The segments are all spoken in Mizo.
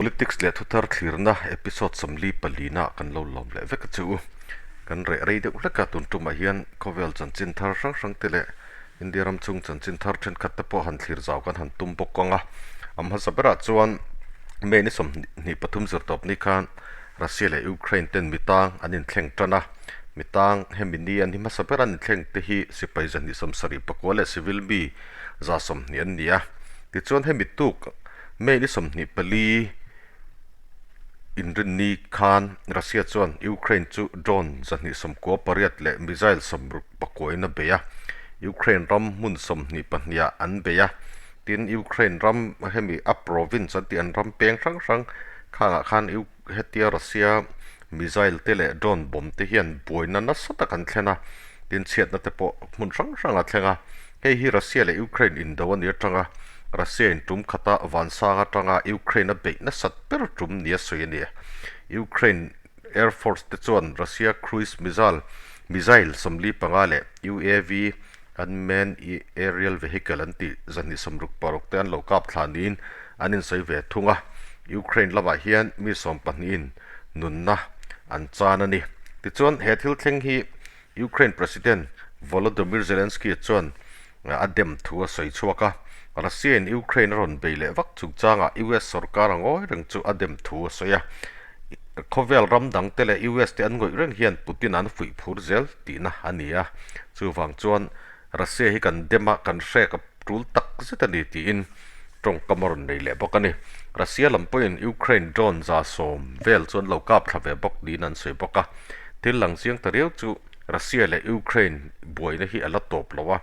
Politics leh thuthar thlirna episode 44 na kan lo lawm leh vek a che u. Kan reh rei deuh hlek a, tun tumah hian khawvel chanchin thar hrang hrang te leh India ram chhung chanchin thar thenkhat te pawh han thlir zau kan han tum bawk ang a. A hmasa berah chuan May ni 23 zirtawp ni khan Russia leh Ukraine ten mitang an inthleng tan a, mitang hemi ni an hi hmasa ber an inthleng te hi sipai 274 leh civil mi 120 an ni a. Tichuan hemi tuk May ni 24 inrinni khan Russia chuan Ukraine chu drone 298 leh missile 69 in a bei a, Ukraine ram hmun 22 ah an bei a. Tin, Ukraine ram hemi a province an tih an ram peng hrang hrang khangah khan hetia Russia missile te leh drone bomb te hian buaina nasa tak an thlen a, tin chhiatna te pawh hmun hrang hrang a thleng a. Hei hi Russia leh Ukraine indo a ni atanga Russia in tum khata vansang atanga Ukraine a beih nasat ber tum nia sawi a ni. Ukraine Air Force te chuan Russia cruise missile missile 45 leh UAV, Unmanned Aerial Vehicle, an tih 266 te an lo kap thla niin an insawi ve thung a. Ukraine lamah hian mi sawmpahnihin nunna an chan a ni. Tichuan, he thil thleng hi Ukraine President Volodymyr Zelensky chuan a dem thu a sawi chhuak a, Russia in Ukraine a rawn bei leh vak chungchangah US sorkar a ngawi reng chu a dem thu a sawi a. Khawvel ram dang te leh US te an ngawih reng hian Putin an fuih phur zel tihna a ni a, chuvang chuan Russia hi kan dem a, kan hrek a tul tak zet a ni tiin tawngkam a rawn nei leh bawk a ni. Russia lam pawhin Ukraine drone 110 vel chu an lo kap thla ve bawk niin an sawi bawk a. Thil lang chiang ta riau chu Russia leh Ukraine buaina hi a la tawp lo a,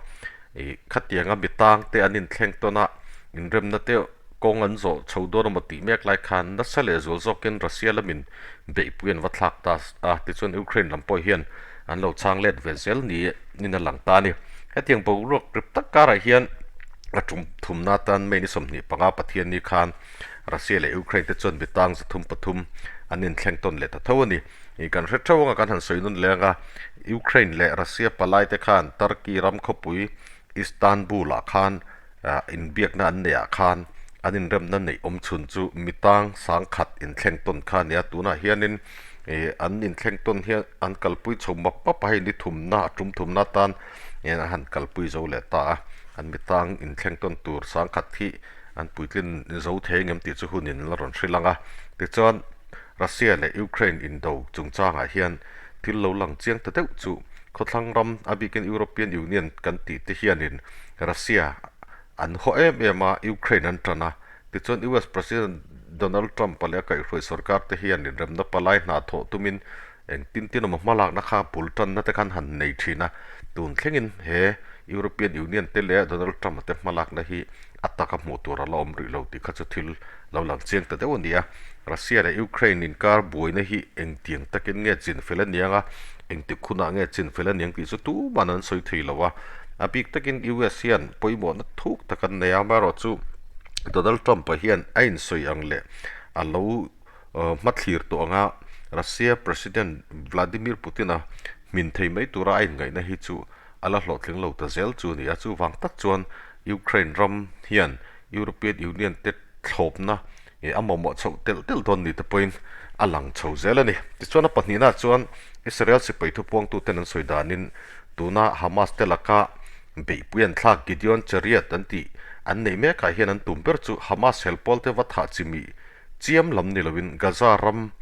ih khatianga mi tang te an inthleng tawn a, inremna te kawng an zawh chho dawn emaw tih mek lai khan nasa leh zual zawkin Russia lamin beihpui an va thlak ta a, tichuan Ukraine lam pawh hian an lo chhang let ve zel niin a lang ta a ni. Hetiang boruak rip tak karah hian a tum thumna atan May ni 25 Pathianni khan Russia leh Ukraine te chuan mi tang 303 an inthleng tawn leh ta tho a ni. Ih kan hre theuh anga kan han sawi nun leng a, Ukraine leh Russia palai te khan Turkey ram khawpui Istanbul ah khan inbiakna an neih ah khan an inremna neih awm chhun chu mi tang sangkhat inthleng tawn kha a ni a, tunah hianin ih an inthleng tawn hian an kalpui chho map map a, hei ni thumna a tum thumna atan an han kalpui zo leh ta a, an mi tang inthleng tawn tur sangkhat hi an puitlin zo thei engem tih chu hunin la rawn hrilh ang a, tichuan Russia leh Ukraine indo chungchangah hian thil lo lang chiang ta deuh chu khawthlang ram a bikin European Union kan tih te hianin Russia an haw em em a, Ukraine an tan a. Tichuan US President Donald Trump-a leh a kaihhruai sorkar te hianin remna palai hna thawh tumin engtin tin emaw hmalakna kha bul tanna te khan han nei thin a. Tun thlengin he European Union te leh Donald Trump-a te hmalakna hi a taka hmuh tur a la awm rih lo tih kha chu thil lo lang chiang ta deuh a ni a. Russia leh Ukraine inkar buaina hi engtiang takin nge chin fel a niang a, engtik hunah nge chin fel a niang tih chu tuman an sawi thei lo a. A bik takin US hian pawimawhna thuk tak an nei a, amaherawhchu Donald Trump-a hian a insawi ang leh a lo hmathlir tawh ang a, Russia President Vladimir Putin-a hmin thei mai tura a inngaihna hi chu a la hlawhtling lo ta zel chu a ni a. Chuvang tak chuan Ukraine ram hian European Union te thlawpna ih a mamawh chhoh telh telh dawn ni te pawhin a lang chho zel a ni. Tichuan a pahnihna chuan Israel sipai thupuangtuten an sawi danin tuna Hamas te laka beihpui an thlak Gideon Chariot an tih an neih mekah hian an tum ber chu Hamas helpawl te va thah chimih chiam lam ni loin Gaza ram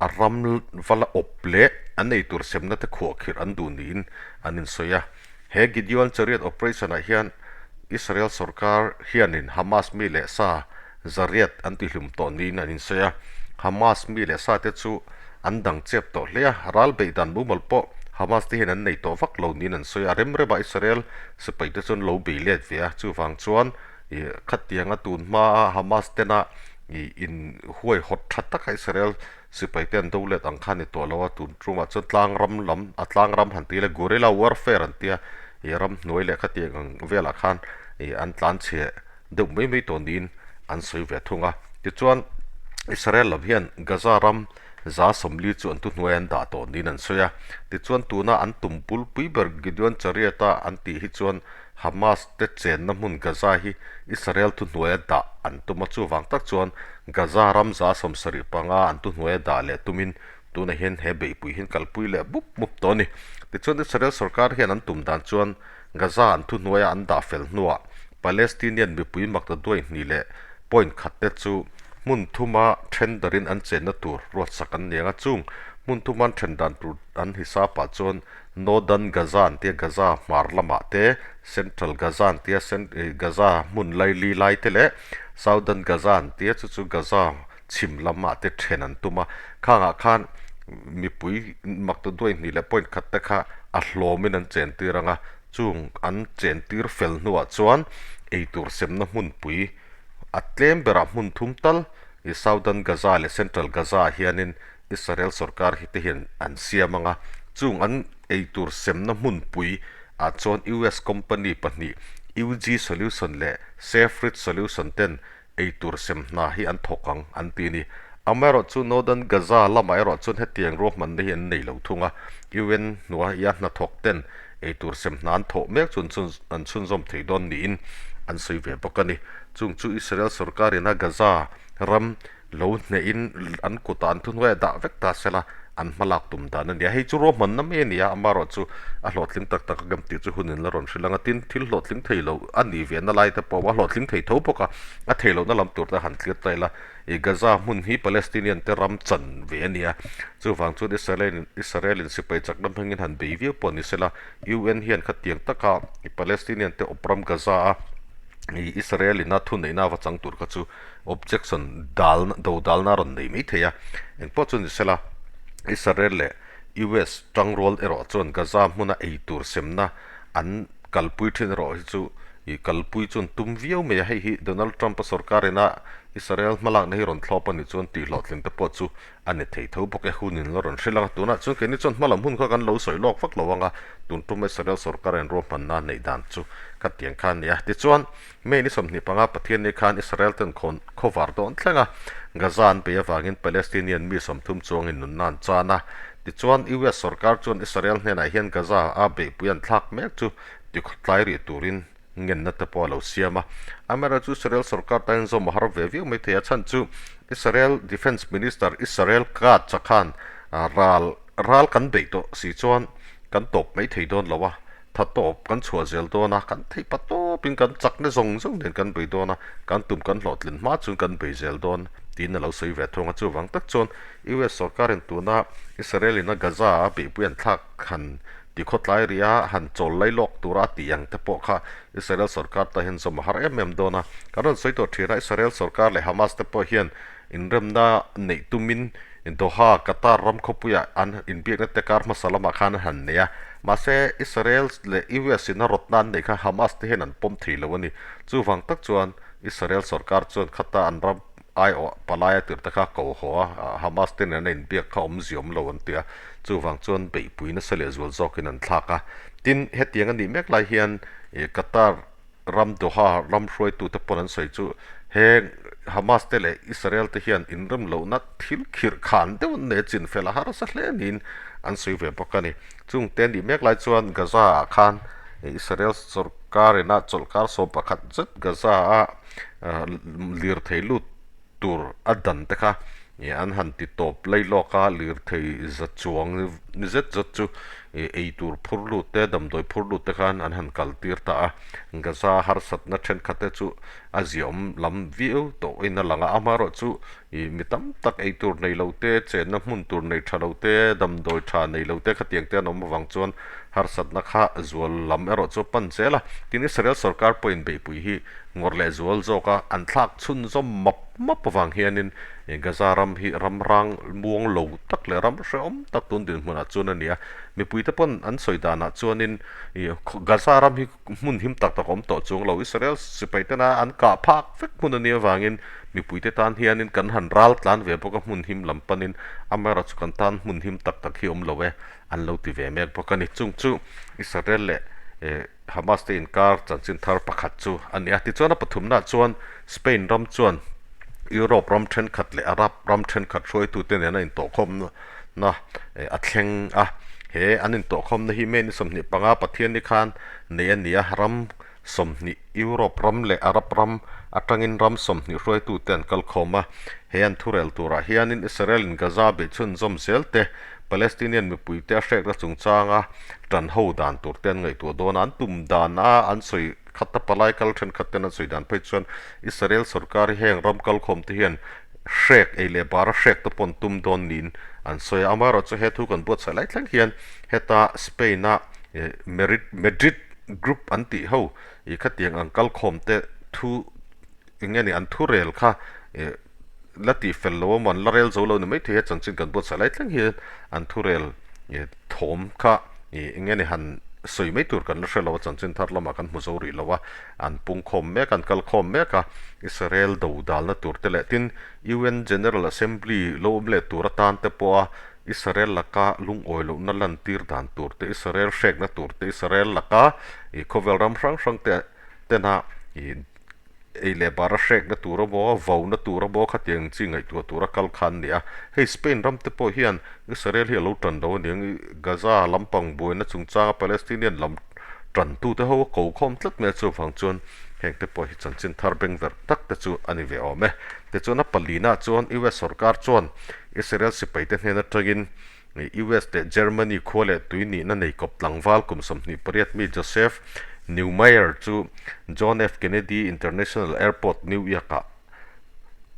a ram va la awp leh an ei tur semna te khuahkhirh an duh niin an insawi a. He Gideon Chariot operation ah hian Israel sorkar hianin Hamas mi leh sa zariat an tihlum tawh niin an insawi a. Hamas mi leh sa te chu an dang chep tawh hle a, ral beih dan mumal pawh Hamas te hian an nei tawh vak lo niin an sawi a. Rem rema Israel sipai te chuan lo bei let ve a, chuvang chuan ih khatianga tun hmaa Hamas tena ih in huaihawt tha taka Israel Sipai te an do let ang kha a ni tawh lo a, tun tumah chuan tlang ram lam, a tlang ram han ti ila guerrilla warfare an tia, ih ramhnuai leh khatiang ang velah khan ih an tlan chhe deuh mai mai tawh niin an sawi ve thung a. Tichuan Israel lam hian Gaza ram 140 chu an thuhnuai an dah tawh niin an sawi a. Tichuan tuna an tum bulpui ber Gideon Chariot-a an tih hi chuan. Hamas te chenna hmun Gaza hi Israel thuhnuaia dah an tum a, chuvang tak chuan Gaza ram 75% an thuhnuaia dah leh tumin tunah hian he beihpui hian kalpui leh mup mup tawh a ni. Tichuan Israel sorkar hian an tum dan chuan Gaza an thuhnuaia an dah fel hnuah Palestinian mipui maktaduai hnih leh point khat te chu hmun thuma then darin an chenna tur ruatsak an ni ang a, chung hmun thuma an then dan tur an hisap ah chuan Northern Gaza an tia Gaza hmar lamah te, Central Gaza an tia Gaza hmun laili lai te leh Southern Gaza an tia chu chu Gaza chhim lamah te then an tum a, khangah khan mipui maktaduai hnih leh point khat te kha a hlawmin an chen tir ang a, chung an chen tir fel hnuah chuan eitur semna hmunpui a tlem berah hmun thum tal i Southern Gaza leh Central Gaza ah hianin Israel sorkar hi te hian an siam ang a, chung an eitur semna hmunpui ah chuan US company pahnih UG Solution leh Safrit Solution ten eitur sem hna hi an thawk ang an ti a ni. Amaherawh chu Northern Gaza lamah erawh chuan hetiang ruahmanna hi an nei lo thung a, UN hnuaia hnathawk ten eitur sem hna an thawh mek chu an chhunzawm thei dawn niin an sawi ve bawk a ni. Chung chu Israel sorkarin a Gaza ram lo hnehin an kutah an thuhnuaiah dah vek ta sela an hmalak tum dan a ni a. Hei chu ruahmanna mai a ni a, amaherawh chu a hlawhtling tak tak a kem tih chu hunin la rawn hrilh ang a, tin thil hlawhtling thei lo a nih ve na lai te pawh a hlawhtling thei tho bawk a, a thei lohna lam tur te han thlir ta ila i Gaza hmun hi Palestinian te ram chan ve a ni a, chuvang chuan Israel Israel in sipai chakna hmangin han bei viau pawh ni sela UN hian khatiang taka Palestinian te awp ram Gaza a i Israel ina thuneihna ava chang tur kha chu objection dal do dalna a rawn nei mai thei a, engpawh chu ni sela Israel leh US tangrual erawh chuan Gaza hmuna ei tur semna an kalpui thin erawh hi chu ih kalpui chuan tum viau mai a, hei hi Donald Trump-a sorkar ina Israel hmalakna hi rawn thlawp a nih chuan tihhlawhtling te pawh chu a ni thei tho bawk e, hunin la rawn hrilh ang a, tunah chuan keini chuan hmalam hun kha kan lo sawi lawk vak lo ang a, tun tum Israel sorkar in ruahmanna neih dan chu ka tiang kha a ni a, tichuan May ni 25 Pathianni khan Israel ten khawn khawvar dawn thleng a, Gaza an bei avangin Palestinian mi 30 chuangin nunna an chan a. Tichuan, US sorkar chuan Israel hnenah hian Gaza a beihpui an thlak mek chu tikhawtlai rih turin ngenna te pawh a lo siam a. Amaherawhchu chu Israel sorkar tan zawm a har ve viau mai thei a, chhan chu Israel Defence Minister Israel Katz-a khan ral ral kan beih tawh si chuan kan tawp mai thei dawn lo a, Tha tawp kan chhuah zel dawn a, kan theih pa tawpin kan chakna zawng zawng nen kan bei dawn a, kan tum kan hlawhtlin hma chuan kan bei zel dawn tiin a lo sawi ve thung a. Chuvang tak chuan US sorkarin tuna Israel in a Gaza a beihpui an thlak han ti khawtlai rih a, han chawl lai lawk tura a tih ang te pawh kha Israel sorkar ta hian zawm a har em em dawn a. Kan rawn sawi tawh thin a, Israel sorkar leh Hamas te pawh hian Inremna neih tumin Doha, Qatar ram khawpuiah an inbiakna te kar hmasa lamah khan an han nei a. Mahse, Israel leh US in a rawtna an neih kha Hamas te hian an pawm thei lo a ni. Chuvang tak chuan Israel sorkar chuan khata an ram aiawh palai a tirh te kha ko haw a, Hamas te nen a inbiak kha awmzia awm lo an ti a. Chuvang chuan beihpui nasa leh zual zawkin an thlak a. Tin, hetiang a nih mek lai hian Qatar, Ram Doha ram hruaitute pawn an sawi chu heng Hamas te leh Israel te hian inrem lohna thil khirh khan deuh an nei a, chinfel a harsa hle niin an sawi ve bawk a ni. Chung te nih mek lai chuan Gaza ah khan Israel sorkar ina chawlhkar 11 zet Gaza a lirthei lut tur a dan te kha an han ti tawp lai lawk a, lirthei za chuang ni zet zet chu ei tur phur lut te, damdawi phur lut te khan an han kal tir ta a. Gaza harsatna thenkhat te chu a ziaawm lam viau tawhin a lang a, amaherawh chu mi tam tak ei tur nei lo te, chenna hmun tur nei tha lo te, damdawi tha nei lo te khatiang te an awm avang chuan harsatna kha zual lam erawh chu a pan zel a. Tin, Israel sorkar pawhin beihpui hi Ngawrh leh zual zawka an thlak chhunzawm map map avang hianin Gaza ram hi ram rang muang lo tak leh ram hrehawm tak tun dinhmunah chuan a ni a. Mipuite pawn an sawi danah chuanin Gaza ram hi hmun him tak tak awm tawh chuang lo. Israel sipai tena an kah phak vek hmun a nih avangin mipuite tan hianin kan han ral tlan ve bawk a, hmun him lam panin amaherawhchu chu kan tan hmun him tak tak hi awm lo e an lo ti ve mek bawk a ni. Chung chu Israel leh Hamas te inkar chanchin thar pakhat chu a ni a. Tichuan a pathumnaah chuan Spain ram chuan Europe ram thenkhat leh Arab ram thenkhat hruaitute nena intawhkhawmna a thleng a. He an intawhkhawmna hi May ni 25 Pathianni khan neih a ni a, ram. 20 Europe ram leh Arab ram atangin ram 20 hruaitute an kalkhawm a. He an thurel turah hianin Israel-in Gaza beih chhunzawm zel te, Palestinian mipuite a hrekna chungchanga tan ho dan tur te an ngaihtuah dawn a, an tum dan a an sawi khat a palai kal thenkhat ten an sawi dan phei chuan Israel sorkar hi heng ram kalkhawm te hian hrek ei leh bara hrek te pawh an tum dawn niin an sawi a. Amaherawhchu he thu kan buatsaih lai thleng hian heta Spain-a Madrid group an tih ho ih khatiang ang kalkhawm te thu eng nge ni an thu rel kha ih la tih fel lo emaw an la rel zo lo ni maithei a chanchin kan buatsaih lai thleng hian an thu rel ih thawm kha ih eng nge ni han sawi mai tur kan la hre lo a chanchin thar lamah kan hmu zo rih lo a an pung khawm mek a an kal khawm mek a Israel do dalna tur te leh tin UN General Assembly lo awm leh tur atan te pawha Israel laka lungawi lohna lantir dan tur te Israel hrekna tur te Israel laka ih khawvel ram hrang hrang te tena ih Ei leh bara hrekna tur emaw, vauna tur emaw khatiang chi ngaihtuah tura kal kha an ni a. Hei Spain ram te pawh hian Israel hi a lo tan lo a niang. Gaza lampang buaina chungchanga Palestinian lam tantute ho a ko khawm tlat mai a, chuvang chuan heng te pawh hi chanchin thar beng verh tak te chu a ni ve awm e. Tichuan a palina chuan US sorkar chuan Israel sipaite hnen atangin US leh Germany khua leh tui nihna nei kawp tlangval kum 28 mi Joseph Neumayer chu John F. Kennedy International Airport, New York-ah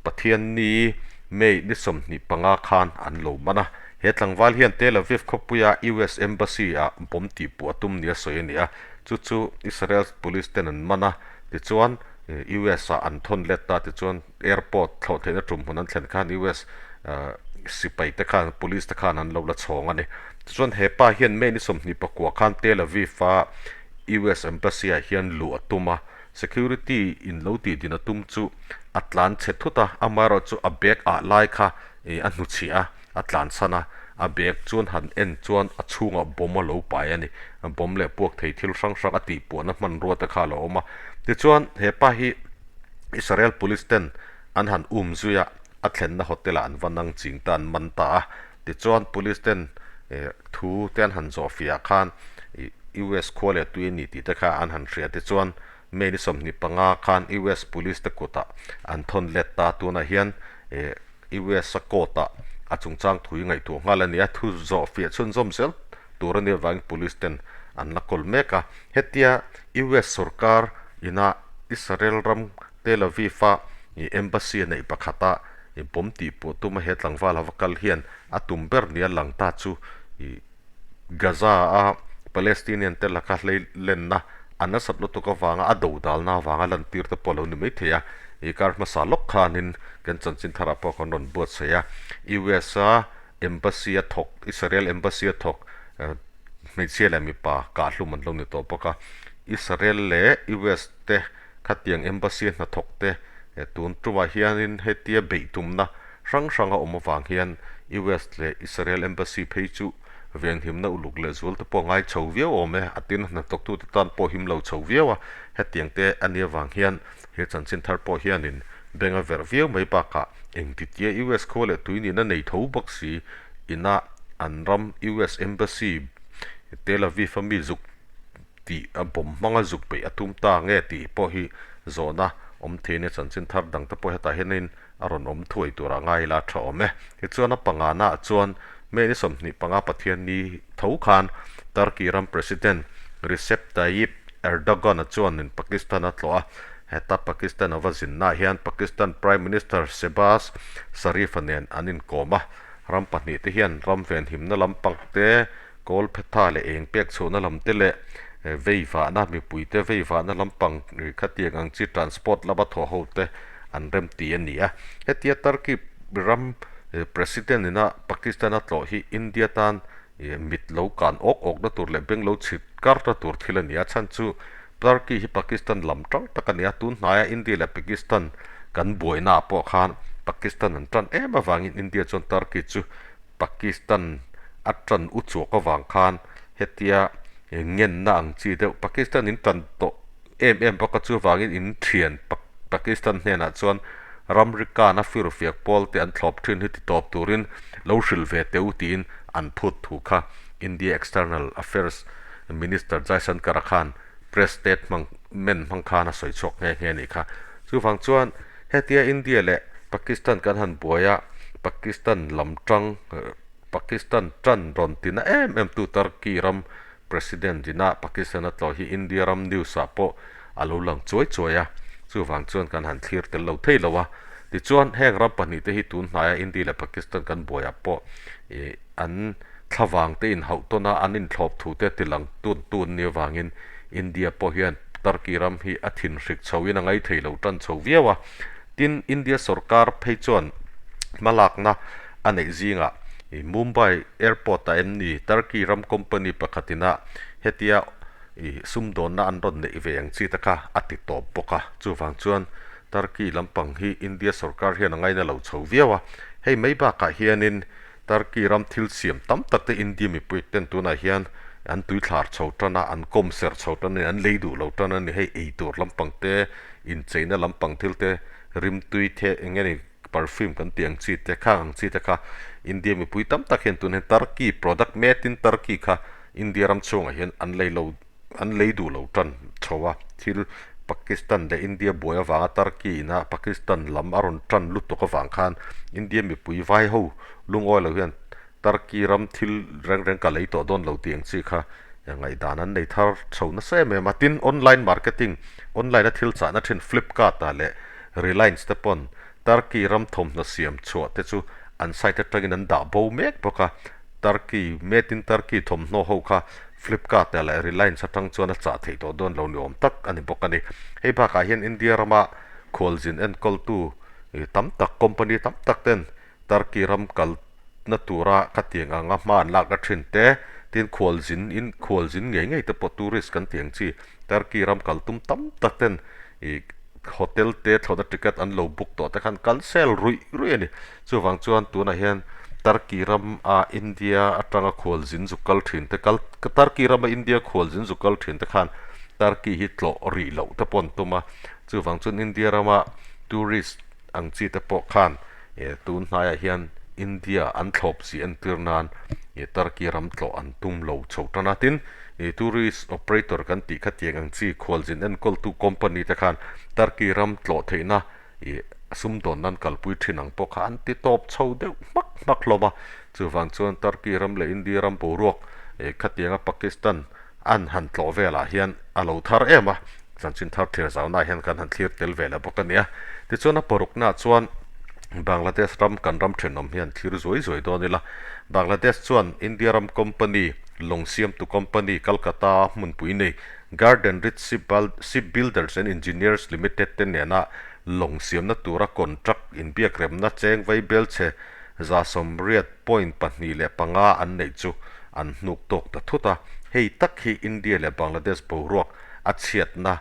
Pathianni May ni 25 khan an lo man a. He tlangval hian Tel Aviv khawpuia US Embassy-ah bomb tihpuh a tum nia sawi a ni a, chu chu Israel police ten an man a, tichuan US-ah an thawn let ta, tichuan Airport thlawh theihna tum hmun an thlen khan US sipai te khan police te khan an lo la chhawng a ni. Tichuan he pa hian May ni 24 khan Tel Aviv a US Embassy ah hian luh a tum a, security in lo tih din a tum chu a tlan chhe thut a, amaherawh chu a bag ah lai kha a hnuchhiah a, a tlan chhan a, a bag chuan han en chuan a chhungah bomb a lo pai a ni. Bomb leh puak thei thil hrang hrang a tihpuahna hmanrua te kha a lo awm a. Tichuan he pa hi Israel police ten an han um zui a, a thlenna hotel ah an va nang ching ta an man ta a. Tichuan police ten thu te an han zawh fiah khan US khua leh tui a ni tih te kha an han hria. Tichuan May ni 25 khan US police te kutah an thawn let ta. Tunah hian US a court ah a chungchang thu hi ngaihtuah nghal a ni a, thu zawh fiah chhunzawm zel tur a nih avangin police ten an la kawl mek a. Hetia US sorkar ina Israel ram Tel Aviv a embassy a neih pakhata bomb tihpuah tuma he tlangval a va kal hian a tum ber nia lang ta chu Gaza a Palestinian te laka hlei lenna a nasat lutuk avanga a dodalna avanga lantir te pawh a lo ni maithei a. I kar hmasa lawk khanin kan chanchin tharah pawh kan rawn buatsaih a. US a Embassy a thawk, Israel Embassy a thawk hmeichhia leh mipa kahhlum an lo ni tawh bawk a. Israel leh US te khatiang Embassy a hnathawk te tun tumah hianin hetia beih tumna hrang hrang a awm avang hian US leh Israel Embassy phei chu venhimna uluk leh zual te pawh a ngai chho viau awm e. A tin hnathawktute tan pawh him lo chho viau a, hetiang te a nih avang hian he chanchin thar pawh hianin beng a verh viau mai bakah engtitia US khua leh tui nihna nei tho bawk si ina an ram US Embassy Tel Aviv a mi zuk tih a bawm hmanga zuk peih a tum ta nge tih pawh hi zawhna awm thei nia chanchin thar dang te pawh hetah hianin a rawn awm thuai turah ngai ila tha awm e. Tichuan a pangana ah chuan May ni 25 Pathianni tho khan Turkey ram President Recep Tayyip Erdogan-a chuanin Pakistan a tlawh a, heta Pakistan a va zinnaah hian Pakistan Prime Minister Shehbaz Sharif-a nen an inkawm a, ram pahnih te hian ram venhimna lampang te, kawl phetha leh eng pek chhuahna lam te leh veivahna, mipuite veivahna lampang khatiang ang chi transport lama thawh ho te an remti a ni a. Hetia Turkey ram President ina Pakistan a tlawh hi India tan mit lo kan awk awkna tur leh beng lo chhit karna tur thil a ni a. Chhan chu Turkey hi Pakistan lam tang tak a ni a, tun hnaia India leh Pakistan kan buaina ah pawh khan Pakistan an tan em avangin India chuan Turkey chu Pakistan a tan u chuak avang khan hetia ngenna ang chi deuh Pakistan in tan tawh em em bawk a, chuvangin in thian Pakistan hnenah chuan ramri kana firfiak pawl te an thlawp thin hi ti tawp turin lo hrilh ve teh u tiin an phut thu kha India External Affairs Minister Jaishankar-a khan press statement. men hmang khan a sawi chhuak nghe nghe a nih kha. Chuvang chuan hetia India leh Pakistan kan han buai a, Pakistan lam tang Pakistan tan rawn tina em em tu Turkey ram President ina Pakistan a tlawh hi India ram news ah pawh a lo lang chuai chuai a, chuvang chuan kan han thlir tel lo thei lo a. Tichuan heng ram pahnih te hi tun hnaia India leh Pakistan kan buaiah pawh ih an thlavang te inhauh tawn a, an inthlawp thu te ti lang tun tun ni avangin India pawh hian Turkey ram hi a thinhrik chho in a ngaithei lo tan chho viau a. Tin, India sorkar phei chuan hmalakna a neih zingah ih Mumbai airport ah em ni Turkey ram company pakhat ina hetia ih sumdawnna an rawn neih ve ang chi te kha a ti tawp bawk a. Chuvang chuan Turkey lampang hi India sorkar hian a ngaina lo chho viau a. Hei mai bakah hianin Turkey ram thil siam tam tak te India mipui ten tunah hian an tuithlar chho tan a, an kawm ser chho tan a ni, an lei duh lo tan a ni. Hei eitur lampang te, incheina lampang thil te, rimtui the eng nge ni perfume kan tih ang chi te khang ang chi te kha India mipui tam tak hian tun hian Turkey product made in Turkey kha India ram chhungah hian an lei lo an lei duh lo tan chho a, thil Pakistan leh India buai avanga Turkey ina Pakistan lam a rawn tan lutuk avang khan India mipui vai ho lungawi lo hian Turkey ram thil reng reng ka lei tawh dawn lo tih ang chi kha ngaihdan an nei thar chho nasa em em a. Tin, online marketing, online a thil chahna thin Flipkart ah leh Reliance te pawn Turkey ram thawmhnaw siam chhuah te chu an site atangin an dah bo mek bawk a. Turkey, made in Turkey thawmhnaw ho kha Flipkart ah leh Reliance atang chuan a chah theih tawh dawn lo ni awm tak a ni bawk a ni. Hei bakah hian India rama khualzin enkawltu tam tak, company tam tak ten Turkey ram kalna tura khatiang anga hma an lakna thin te, tin khualzin in khualzin ngei ngei te pawh tourist kan tih ang chi Turkey ram kal tum tam tak ten ih hotel te thlawhna ticket an lo book tawh te khan kal sel ruih ruih a ni. Chuvang chuan tunah hian Turkey ram a India atanga khualzin zu kal thin te kal Turkey rama India khualzin zu kal thin te khan Turkey hi tlawh rih loh te pawh an tum a, chuvang chuan India rama tourist ang chi te pawh khan eh tun hnaiah hian India an thlawp zih entir nan eh Turkey ram tlawh an tum lo chho tan a, tin eh tourist operator kan tih kha tiang ang chi khualzin enkawltu company te khan Turkey ram tlawh theihna eh sumdawn nan kalpui thin ang pawh kha an ti tawp chho deuh hmak hmak hlawm a, chuvang chuan Turkey ram leh India ram boruak eh khatianga Pakistan an han tlawh velah hian a lo thar em a. Chanchin thar thlir zaunaah hian kan han thlir tel ve leh bawk a nia. Tichuan a paruknaah chuan Bangladesh ram kan ram thenawm hian thlir zuai zuai dawn ila. Bangladesh chuan India ram company lawng siamtu company Calcutta hmunpui nei Garden Reach Shipbuilders and Engineers Limited te nena lawng siamna tura contract inbiakremna cheng vai belchhe 185.25 an neih chu an hnuk tawk ta thut a. Hei tak hi India leh Bangladesh boruak a chhiatna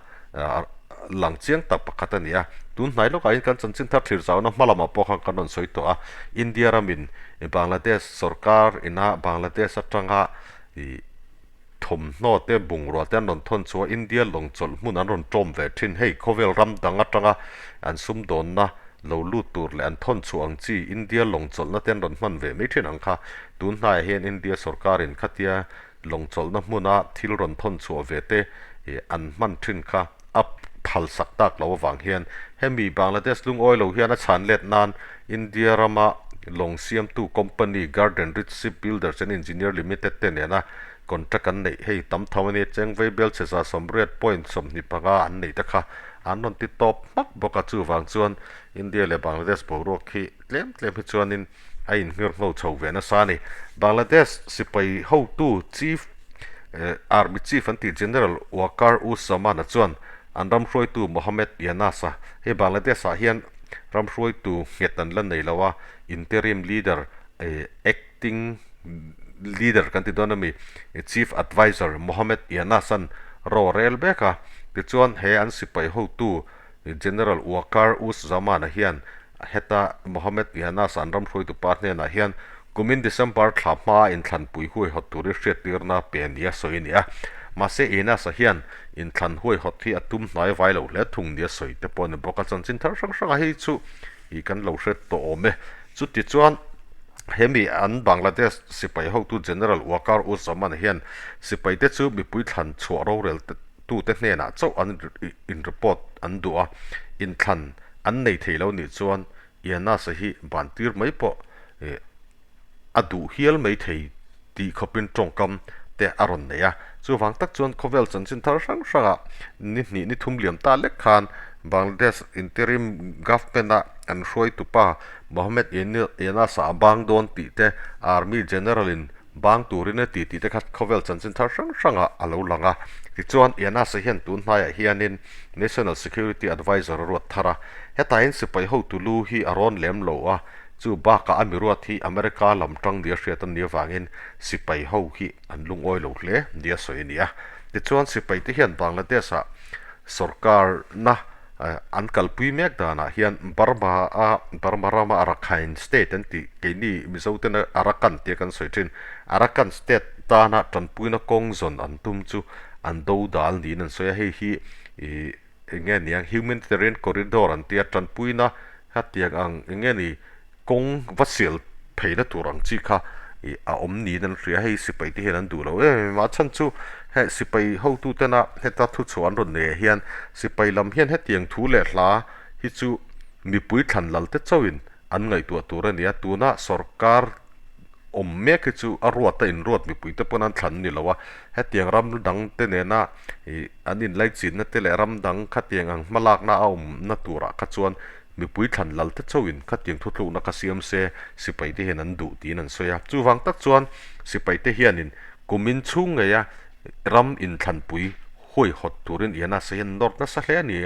lang chiang tak pakhat a ni a. Tun hnai lawkah hian kan chanchin thar thlir zauhna hma lamah pawh khan kan rawn sawi tawh a. India ramin Bangladesh sorkar ina Bangladesh atanga ih thawmhnaw te bungrua te an rawn thawn chu a India lawng chawlh hmun an rawn tawm ve thin. Hei khawvel ram dang atanga an sumdawnna lo lut tur leh an thawn chhuah ang chi India lawng chawlhna te an rawn hman ve mai thin ang kha. Tun hnaiah hian India sorkarin khatia Lawng chawlhna hmuna thil rawn thawn chhuah ve te an hman thin kha a phal sak tak loh avang hian hemi Bangladesh lungawi lo hian a chhan let nan India rama lawng siamtu company Garden Reach Shipbuilders and Engineer Limited te nena contract an neih hei tam tho a ni. Chengvei Belchhe 180.25 an neih te kha an rawn ti tawp hmak bawk a, chuvang chuan India leh Bangladesh boruak khi tlem tlem hi chuanin a inhngirngho chho ve nasa a ni. Bangladesh sipai hotu Chief Army Chief an tih General Waqar Uz Zaman-a chuan an ram hruaitu Mohammed Yunus-a hei Bangladesh-ah hian ram hruaitu nghet an la nei lo a, interim leader acting leader kan ti dawn a mi Chief Adviser Mohammed Yunus-a'n ro a rel mek a, tichuan he an sipai hotu General Waqar Uz Zaman-a hian Heta Mohammed Yunus an ram hruaitupa hnenah hian kumin December thla hmaa inthlanpui huaihawt turin hriattirna pe nia sawi a ni a. Mahse Yunus-a hian inthlan huaihawt hi a tum hnai vai lo hle thung nia sawi te pawh a ni bawk a. Chanchin thar hrang hrangah hei chu ih kan lo hre tawh awm e. Chuti chuan hemi an Bangladesh sipai hotu General Waqar Uz Zaman hian sipaite chu mipui thlan chhuah rorel te. tute hnenah chauh an in report an duh a, inthlan an nei thei lo nih chuan Yunus-a hi ban tir mai pawh a duh hial mai thei tih khawpin tawngkam te a rawn nei a. Chuvang tak chuan khawvel chanchin thar hrang hrangah ni hnih ni thum liam ta lek khan Bangladesh interim government-a an hruaitupa Mohammed Yunus-a a bang dawn tih te Army General-in bang turin a ti tih te kha khawvel chanchin thar hrang hrangah a lo lang a. Tichuan Yunus-a hian tun hnaiah hianin National Security Adviser a ruat thar a, hetaiin sipai hotu lu hi a rawn lem lo a, Chu bakah a miruat hi America lam tang nia hriat an nih avangin sipai ho hi an lungawi lo hle nia sawi a ni a. Tichuan sipai te hian Bangladesh-ah sorkarna an kalpui mek danah hian Burma a Burma rama Rakhine State an tih keini Mizo tena Arakan tia kan sawi thin Arakan State tana tanpuina kawng zawn an tum chu an do dal niin an sawi a, hei hi ih Eng nge niang humanitarian corridor an tia tanpuina hetiang ang eng nge ni kawng va sial pheina tur ang chi kha ih a awm niin an hria hei sipai te hian an duh lo em em a chhan chu heh sipai hotu tena heta thuchhuah an rawn nei ah hian sipai lam hian hetiang thu leh hla hi chu mipui thlan lal te chauhin an ngaihtuah tur a ni a tuna sorkar awm mek hi chu a ruat a inruat mipui te pawn an thlan ni lo a, hetiang ram dang te nena ih an inlaichinna te leh ram dang khatiang ang hmalakna a awmna turah kha chuan mipui thlan lal te chauhin khatiang thutlukna kha siam se sipai te hian an duh tiin an sawi a, chuvang tak chuan sipai te hianin kumin chhung ngeia ram inthlanpui huaihawt turin Ianasa hian nawr nasa hle a ni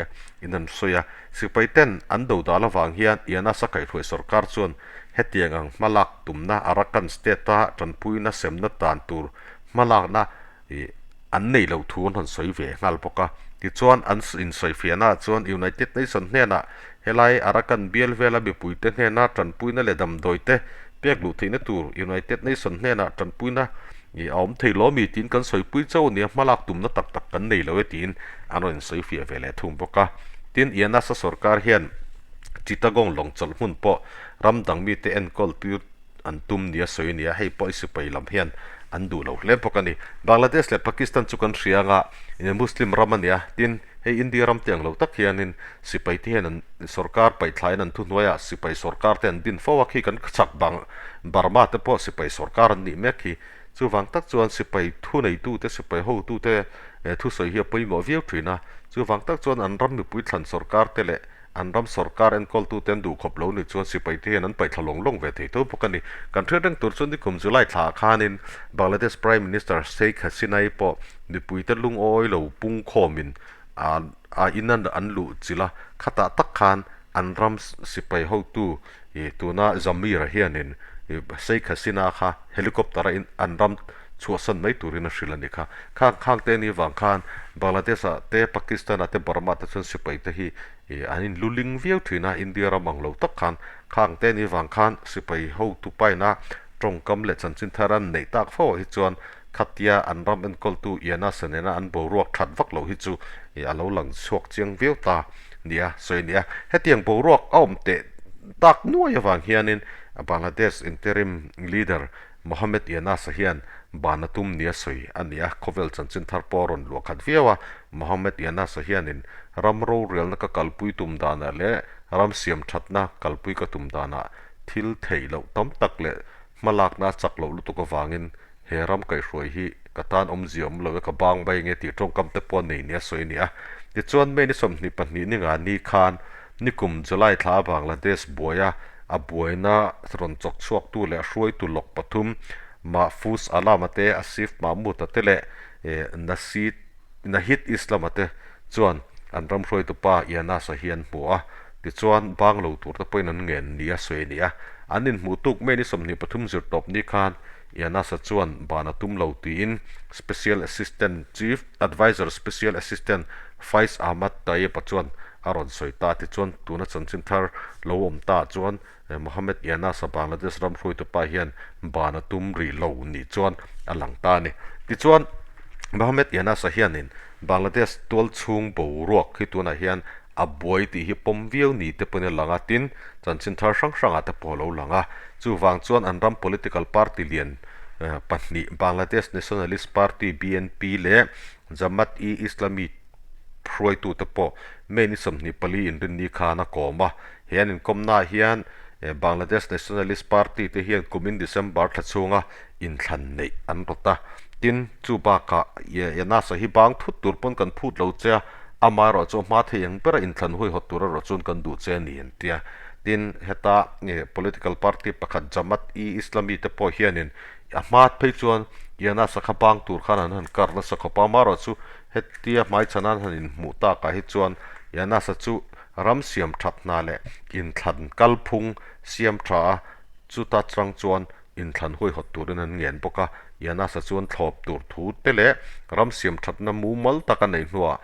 in an sawi a, sipai ten an do dal avang hian Ianasa kaihhruai sorkar chuan Hetiang ang hmalak tumna Arakan State-a tanpuina semna tan tur hmalakna ih an neih loh thu an rawn sawi ve nghal bawk a. Tichuan an insawifiahnaah chuan United Nation hnenah helai Arakan bial vela mipuite hnena tanpuina leh damdawite pek luh theihna tur United Nation hnenah tanpuina ih a awm thei lo ami tiin kan sawipui chauh a nia, hmalak tumna tak tak kan nei lo e tiin an rawn insawifiah ve leh thung bawk a. Tin, Ianasa sorkar hian Chittagong lawng chawlh hmun pawh ram dang mite enkawl tir an tum nia sawi a ni a, hei pawh i sipai lam hian an duh lo hle bawk a ni. Bangladesh leh Pakistan chu kan hria anga Muslim ram a ni a, tin hei India ram te ang lo tak hianin sipai te hian an sorkar paihthlaiin an thuhnuaiah sipai sorkar te an din fo a, khi kan chak bang Burma te pawh sipai sorkar an nih mek hi. Chuvang tak chuan sipai thuneitute sipai hotute thusawi hi a pawimawh viau thin a, chuvang tak chuan an ram mipui thlan sorkar te leh An ram sorkar enkawltute an duh khawp lo ni chuan sipai te hian an paihthla lawng lawng ve thei tho bawk a ni. Kan hriat reng tur chuan nikum July thlaah khanin Bangladesh Prime Minister Sheikh Hasina-i pawh mipuite lungawi lo pung khawmin a a in an luh chilh a, khatah tak khan an ram sipai hotu ih tuna Zamir-a hianin Sheikh Hasina kha helicopter-a in an ram chhuahsan mai turin a hrilh a ni kha. Khang khang te ni vang khan Bangladesh-ah te, Pakistan-ah te, Burma-ah te chuan sipai te hi ih an inluling viau thin a, India ram ang lo tak khan khang te ni vang khan sipai hotu paina tawngkam leh chanchin thar an neih tak fo ah hi chuan khatia an ram enkawltu Ianasa nena an boruak that vak loh hi chu ih a lo lang chhuak chiang viau ta nia sawi a ni a. Hetiang boruak a awm teh tak nuai avang hianin Bangladesh interim leader Mohammed Ianasa hian ban a tum nia sawi a ni a, khawvel chanchin thar pawh a rawn luah khat viau a. Mohammed Ianasa hianin ram rorelna ka kalpui tum danah leh ram siam thatna kalpui ka tum danah thil theih loh tam tak leh hmalakna a chak loh lutuk avangin he ram kaihhruai hi ka tan awmzia awm lo e, ka bang mai nge tih tawngkam te pawh a nei nia sawi a ni a. Tichuan May ni 22 ni nga ni khan Nikum July thla Bangladesh buaia a buaina rawn chawk chhuaktu leh hruaitu lawk pathum Mahfuz Alam-a te, Asif Mahmood-a te leh Nasid Nahid Islam-a te chuan an ram hruaitu pa Ianasa hi an hmu a, tichuan bang lo tur te pawhin an ngen ni a sawi a ni a. An inhmuh tuk May ni 23 zirtawp ni khan Ianasa chuan ban a tum lo tiin Special Assistant Chief Adviser Special Assistant Faiz Ahmad Tayyip-a chuan a rawn sawi ta. Tichuan, tuna chanchin thar lo awm ta chuan Mohammed Yunus-a Bangladesh ram hruaitu pa hian ban a tum rih lo nih chuan a lang ta a ni. Tichuan, Mohammed Yunus-a hianin Bangladesh tual chhung boruak hi tunah hian a buai tih hi pawm viau ni te pawhin a lang a, tin, chanchin thar hrang hrangah te pawh a lo lang a. Chuvang chuan an ram political party lian pahnih Bangladesh Nationalist Party, BNP, leh. Jamaat-e-Islami hruaitute pawh May ni 24 inrinni khan a kawm a. He an inkawmnaah hian Bangladesh Nationalist Party te hian kumin December thla chhunga inthlan neih an rawt a. Tin, chu bakah Yanasa hi bang thut tur pawn kan phut lo che a, amaherawhchu a hma thei ang bera inthlan huaihawt tur erawh chuan kan duh che a ni an ti a. Tin, heta political party pakhat Jamaat-e-Islami te pawh hianin a hma phei chuan Yanasa kha bang tur khan an han kar nasa khawp a, amaherawhchu hetia hmaichhan an han inhmuh takah hi chuan Yanasa chu ram siam that hna leh inthlan kalphung siam tha a, chuta chang chuan inthlan huaihawt turin an ngen bawk a, Yanasa chuan thlawp tur thu te leh ram siam thatna mumal tak a neih hnuah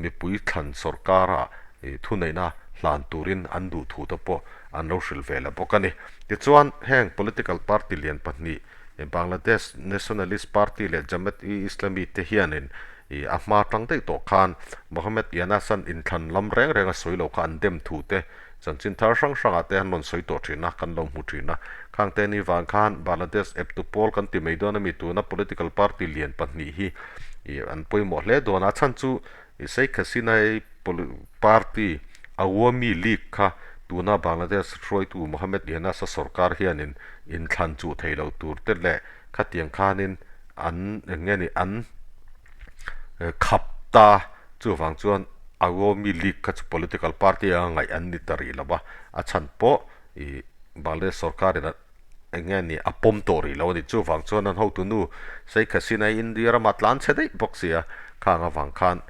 mipui thlan sawrkara thuneihna hlan turin an duh thu te pawh an lo hrilh ve la bawk a ni. Tichuan, heng political party lian pahnih Bangladesh Nationalist Party leh Jamaat-e-Islami te hianin a hma tang daih tawh khan Mohammed Yanasan inthlan lam reng reng a sawi lo kha an dem thu te chanchin thar hrang hrangah te an rawn sawi tawh thin a, kan lo hmu thin a. Khang te ni vang khan Bangladesh eptu pawl kan ti mai dawn a mi tuna political party lian pahnih hi an pawimawh hle dawn a, a chhan chu Sheikh Hasina-i party Awami League kha tuna Bangladesh hruaitu Mohammed Yunus-a sorkar hianin inthlan chuh thei lo tur te leh khatiang khanin an eng nge ni an khap ta chuvang chuan Awami League kha chu political party anga ngaih an ni ta rih lo va, a chhan pawh ih Bangladesh sorkarin a eng nge ni a pawm tawh rih lo a ni. Chuvang chuan an hotunu Sheikh Hasina hi India ramah tlan chhe daih bawk si a, khang avang khan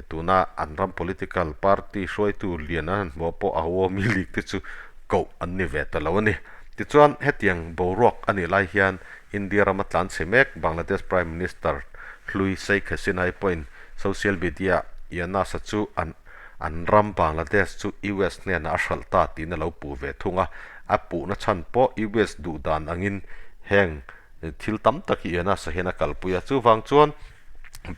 tuna an ram political party hruaitu lian an han hmuh pawh Awami League te chu koh an ni ve ta lo a ni. Tichuan hetiang boruak a nih lai hian India rama tlan chhe mek Bangladesh Prime Minister hlui Sheikh Hasina hi pawhin social media Yanasa chu an an ram Bangladesh chu US hnenah a hralh ta tiin a lo puh ve thung a, a puhna chhan pawh US duh dan angin heng thil tam tak hi Yanasa hian a kalpui a, chuvang chuan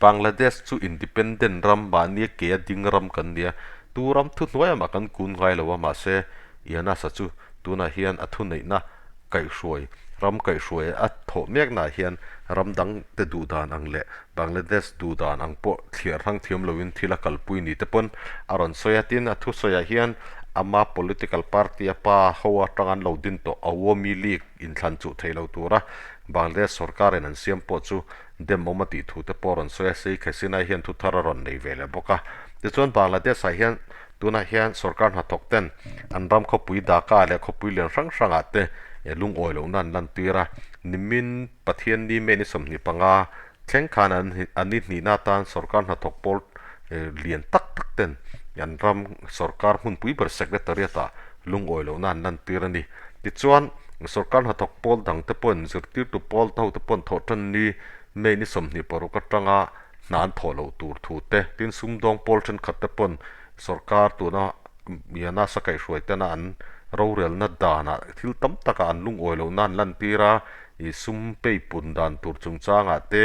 Bangladesh chu independent ram mahni ke a ding ram kan nia, tu ram thuhnuai amah kan kun ngai lo a, mahse Yanasa chu tunah hian a thuneihna kaihhruai, ram kaihhruai a thawh meknaah hian ram dang te duh dan ang leh Bangladesh duh dan ang pawh thliar hrang thiam loin thil a kalpui ni te pawn a rawn sawi a. Tin, a thusawiah hian ama political party a pa ho atang an lo din tawh Awami League inthlan chuh thei lo tura Bangladesh sorkarin an siam pawh chu demawm a tih thu te pawh a rawn sawi a. Sheikh Hasina hian thu thar a rawn nei ve leh bawk a. Tichuan Bangladesh ah hian Tunah hian sorkar hnathawk ten an ram khawpui Dhaka leh khawpui lian hrang hrangah te lungawi lohna an lantir a. Nimin Pathian ni May ni 25 thleng khan an an ni hnihna atan sorkar hnathawk pawl lian tak tak ten an ram sorkar hmunpui ber Secretariat ah lungawi lohna an lantir a ni. Tichuan sorkar hnathawk pawl dang te pawhin zirtirtu pawl ho te pawhin thawhtan ni May ni 26 atanga hna an thawh loh tur thu te, tin sumdawng pawl thenkhat te pawn sorkar tuna miana sa kaihhruai tena an rorelna danah thil tam takah an lungawi lohna an lantir a, ih sum peipun dan tur chungchangah te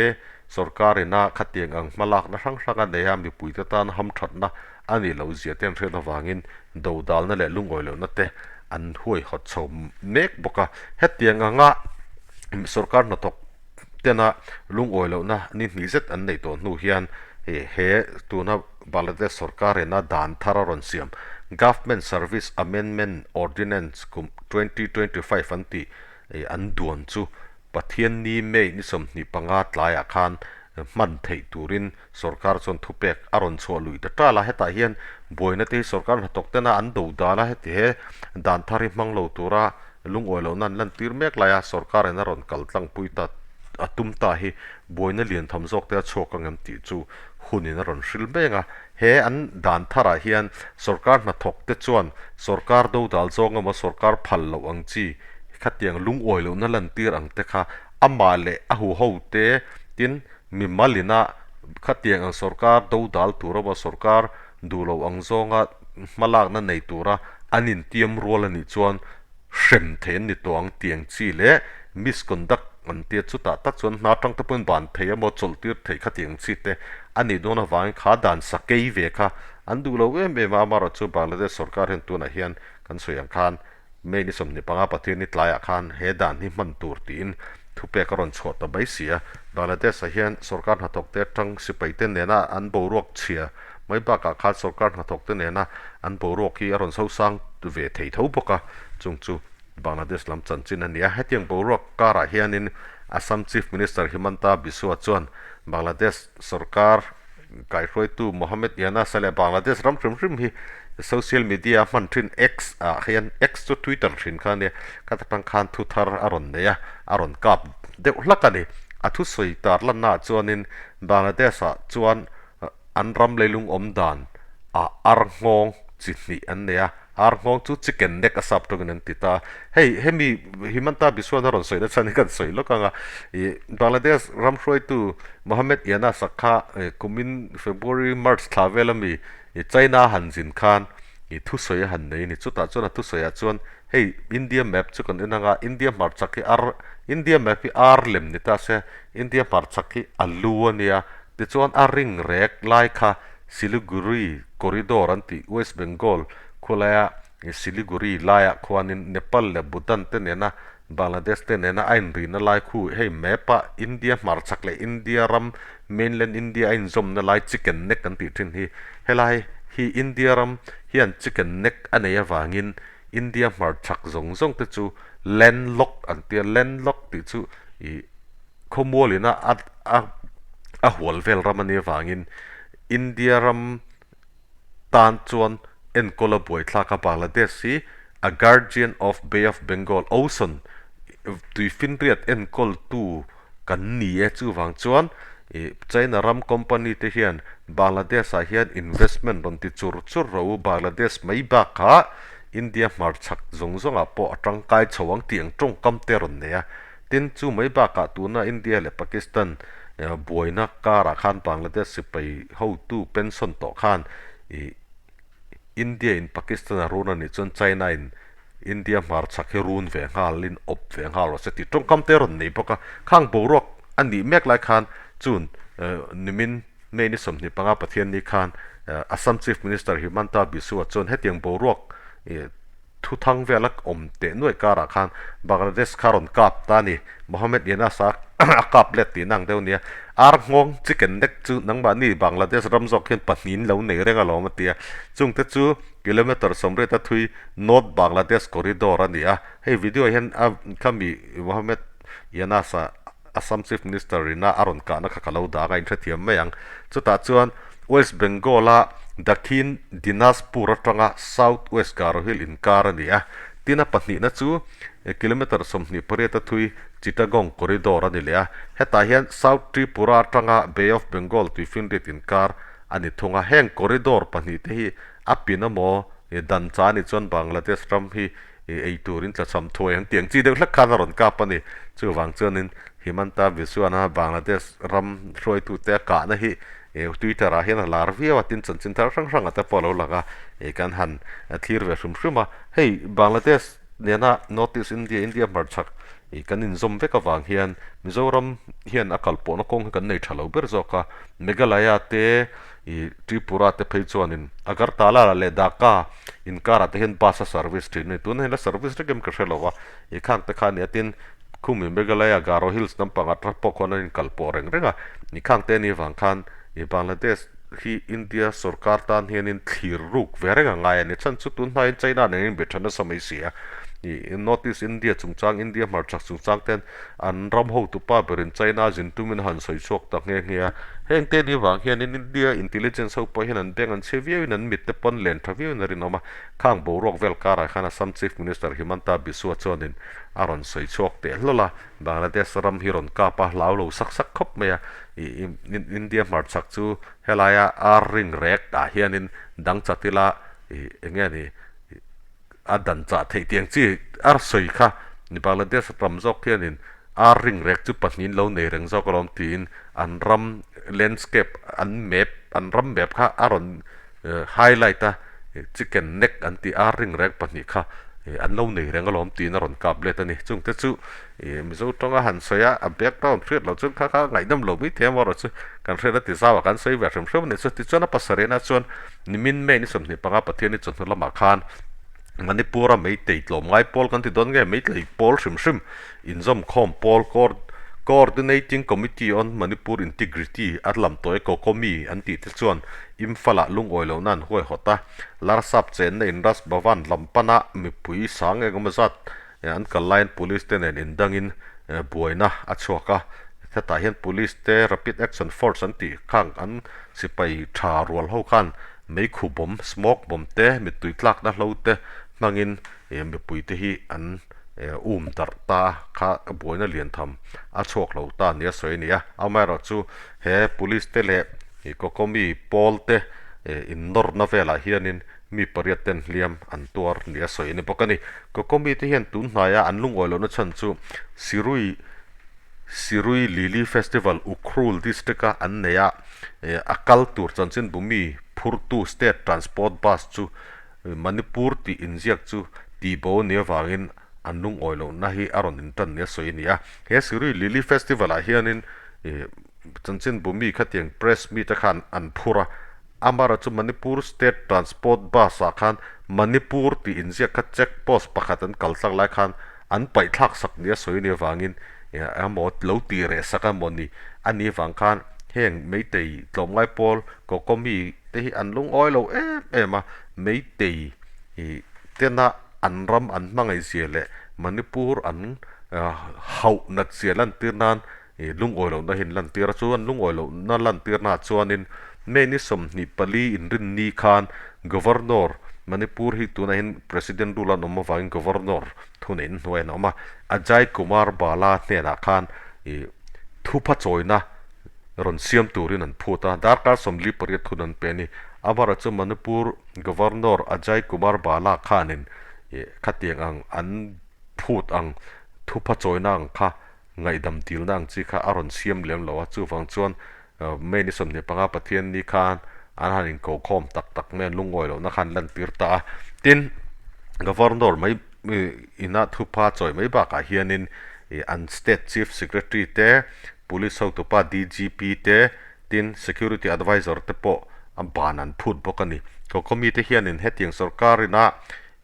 sorkar ina khatiang ang hmalakna hrang hrang a nei a, mipuite tan hamthatna a nih loh zia te an hriat avangin dodalna leh lungawi lohna te an huaihawt chho mek bawk a, hetiang anga sorkar hnathawk tena lungawi lohna ni hnih zet an neih tawh hnu hian he tuna Bangladesh sorkarina dan thar a rawn siam Government Service Amendment Ordinance kum 2025 an tih an duan chu Pathianni May ni 25 tlaiah khan hman theih turin sorkar chuan thupek a rawn chhuah luih ta tal a. Hetah hian buaina te hi sorkar hnathawk tena an do dan a, heti he dan thar hi hmang lo tura Lungawi lohna an lantir mek lai a, sorkarin a rawn kal tlangpui ta a tum ta hi buaina lian tham zawk te a chhuak ang em tih chu hunin a rawn hril mek a. He an dan tharah hian sorkar hnathawk te chuan sorkar dodal zawng emaw sorkar phal loh ang chi khatiang lungawi lohna lantir ang te kha amah leh a huho te tin mimalina khatiang ang sorkar dodal tur emaw sorkar duh loh ang zawnga hmalakna nei tura an intiam rual a nih chuan hrem thei an ni tawh ang tiang chi leh misconduct an tia chutah tak chuan hna atang te pawhin ban thei emaw chawlh tir theih kha tiang chi te a nih dawn avangin kha dan sakei ve kha an duh lo em em a, amaherawhchu Bangladesh sorkar hian tunah hian kan sawi ang khan May ni 25 Pathianni tlaiah khan he dan hi hman tur tiin. thupek a rawn chhuah ta mai si a. Bangladesh ah hian sorkar hnathawk te atang sipai te nena an boruak chhia mai bakah khan sorkar hnathawk te nena an boruak hi a rawn sosang ve thei tho bawk a, chung chu Bangladesh lam chanchin a ni a. Hetiang boruak karah hianin Assam Chief Minister Himanta Biswa chuan Bangladesh sorkar kaihruaitu Mohammed Yunus-a leh Bangladesh ram hrim hrim hi social media a hman thin X ah hian, X chu Twitter thin kha a nia, ka ta tang khan thu thar a rawn nei a, a rawn kap deuh hlak a ni. A thusawi tarlanna ah chuanin Bangladesh ah chuan an ram leilung awm dan ah ar nghawng chi hnih an nei a, Ar nghawng chu chicken neck a sap tawngin an ti ta. Hei, hemi Himanta Biswan a rawn sawi na chhan hi kan sawi lawk ang a. Ih, Bangladesh ram hruaitu Mohammed Yunus a kha kumin February, March thla vel ami China han zin khan ih thusawi a han nei a ni. Chutah chuan a thusawiah chuan hei India map chu kan en ang a, India hmarchhak hi ar, India map hi ar lem ni ta se, India hmarchhak hi a lu a nia. Tichuan a ring rek lai kha Siliguri Corridor an tih West Bengal khawlaia Siliguri laiah khuanin Nepal leh Bhutan te nena Bangladesh te nena a inrihna lai khu hei map a India hmarchhak leh India ram mainland India a inzawmna lai chicken neck an tih thin hi helai hi India ram hian chicken neck a nei avangin India hmarchhak zawng zawng te chu landlocked an tia landlocked tih chu ih Khawmualin a a hual vel ram a nih avangin India ram tan chuan enkawl a buaithlak a, Bangladesh hi a guardian of Bay of Bengal Ocean tuifinriat enkawltu kan ni e. Chuvang chuan ih China ram company te hian Bangladesh ah hian investment rawn ti chur chur rawh u, Bangladesh mai bakah India hmarchhak zawng zawngah pawh a tangkai chho ang tih ang tawngkam te rawn nei a. Tin, chu mai bakah tuna India leh Pakistan buaina karah khan Bangladesh sipai hotu pension tawh khan ih India in Pakistan a run a nih chuan China in India hmarchhak hi run ve nghal in awp ve nghal rawh se tih tawngkam te a rawn nei bawk a. Khang boruak a nih mek lai khan chun nimin May ni 25 Pathianni khan Assam Chief Minister Himanta Biswa chuan hetiang boruak ih Thuthang vela awm teh nuai karah khan Bangladesh kha rawn kap ta a ni. Mohammed Yunus a a kap let tihna ang deuh nia. Ar nghawng chicken neck chu nangmahni Bangladesh ram zawk hian pahnihin lo nei reng alawm a ti a. Chungte chu kilometer 80 a thui North Bangladesh corridor a ni a. Hei video hian a khami Mohammed Yunus a Assam Chief Minister ina a rawn kahna kha ka lo dang a, inhrethiam mai ang. Chutah chuan West Bengal-a Dakhin Dinajpur atanga South West Garo Hill inkar a ni a. Tin a pahnihna chu kilometre 28 a thui Chittagong Corridor a ni leh a. Hetah hian South Tripura atanga Bay of Bengal tuifinriat inkar a ni thung a. Heng corridor pahnihte hi a pin emaw dan cha a nih chuan Bangladesh ram hi I ei turin tlachham thuai ang tih ang chi deuh hlek khan a rawn kap a ni. Chuvang chuanin Himanta Biswana Bangladesh ram hruaitute a kahna hi Twitter ah hian a lar viau a, tin chanchin thar hrang hrangah te pawh a lo lang a, kan han thlir ve hrim hrim a. Hei Bangladesh nena North East India, India hmarchhak kan inzawm vek avang hian Mizoram hian a kalpawhna kawng hi kan nei tha lo ber zawk a, Meghalaya te I Tripura te phei chuanin Agartala leh Dhaka inkarah te hian bus a service thin a ni. Tunah hian a service reng em ka hre lo a, i khang te kha a nia tin khumi Meghalaya Garo Hills lampangah truck pawh khuan an inkal pawh reng reng a, i khang te anih vang khan i Bangladesh hi India sorkar tan hianin thlir ruk ve reng a ngai a ni. Chhan chu tun hnaiin China nen in be tha nasa mai si a, i North East India chungchang India hmarchhak chungchang ten An ram hotupa berin China zin tumin a han sawi chhuak ta nghe nghe a. Heng te ni vang hianin India intelligence ho pawh hian an beng an chhe viauin an mit te pawn len tha viauin a rinawm a. Khang boruak vel karah khan Assam Chief Minister Himanta Biswa chuanin a rawn sawi chhuak teh hlawl a. Bangladesh ram hi rawn kap a, hlau lo sak sak khawp mai a. India hmarchhak chu helaia ar ring rek ah hianin dang chat ila ih eng nge ni A dan chah theih tiang chi ar sawi kha Bangladesh ram zawk hianin ar ring rek chu pahnihin lo nei reng zawk alawm tiin an ram landscape an map an ram map kha a rawn highlight a, chicken neck an tih ar ring rek pahnih kha an lo nei reng alawm tiin a rawn kap let a ni. Chungte chu Mizo tawnga han sawi a, a background hriat loh chuan kha kha ngaihnawm lo mai thei a maw chu kan hriat a ti zau a kan sawi ve hrim hrim a ni. Chu tichuan a pasarihna chuan Nimin May ni 25 Pathian ni chawhnu lamah khan Manipur-a Meitei tlawmngai pawl kan ti dawn nge Meitei pawl hrim hrim inzawmkhawm pawl Court Coordinating Committee on Manipur Integrity a lam tawi Cocomi an tih te chuan Imphal-ah lungawi lohna an huaihawt a, Larsap chenna in Raj Bhavan lam pana mipui sang engemaw zat an kal laiin Police te nen indangin buaina a chhuak a. Hetah hian Police te Rapid Action Force an tih khang an sipai tha rual ho khan meikhu bomb, smoke bomb te, mittui tlakna hlo te hmangin mipui te hi an um darh ta a, kha buaina lian tham a chhuak lo ta nia sawi a ni a. Amaherawhchu he Police te leh Kokomi pawl te innawrna velah hianin mi pariat ten hliam an tuar nia sawi a ni bawk a ni. Kokomi te hian tun hnaia an lungawi lohna chhan chu Sirui Sirui Lily Festival Ukhrul District-a an nei a, a kal tur chanchinbumi phurtu State Transport Bus chu Manipur tih inziak chu tihbo a nih avangin an lungawi lohna hi a rawn intan nia sawi a ni a. He Sirui Lily Festival-ah hianin chanchinbumi khatiang press meet-a khan an phur a, Amara chu Manipur State Transport Bus-ah khan Manipur tih inziak kha check post pakhat an kal tlak lai khan an paih thlak sak nia sawi a nih avangin emaw lo tih reh sak a maw ni a nih avang khan heng Meitei tlawmngai pawl Kokomi te hi an lungawi lo em em a, Meitei tena an ram an hmangaihzia leh Manipur an hauh natzia lantir nan I lungawi lohna hi an lantir a, chuan lungawi lohna lantirnaah chuanin May ni 24 inrinni khan Governor Manipur hi tunah hian President rule an awm avangin Governor thuneiin hnuaiah an awm a, Ajay Kumar Bala hnenah khan i thupha chawina rawn siam turin an phut a, darkar 48 hun an pe a ni. Amaherawhchu chu Manipur Governor Ajay Kumar Bala khanin i khatiang ang an phut ang thupha chawina ang kha Ngaihdam dilna ang chi kha a rawn siam lem lo a, chuvang chuan May ni 25 Pathian ni khan an han inkokhawm tak tak mai a, lungawi lohna khan lantir ta a. Tin, Governor mai ina thupa chawi mai bakah hianin an State Chief Secretary te, Police hotupa DGP te, tin Security Advisor te pawh a ban an phut bawk a ni. Kokomi te hianin hetiang sorkar ina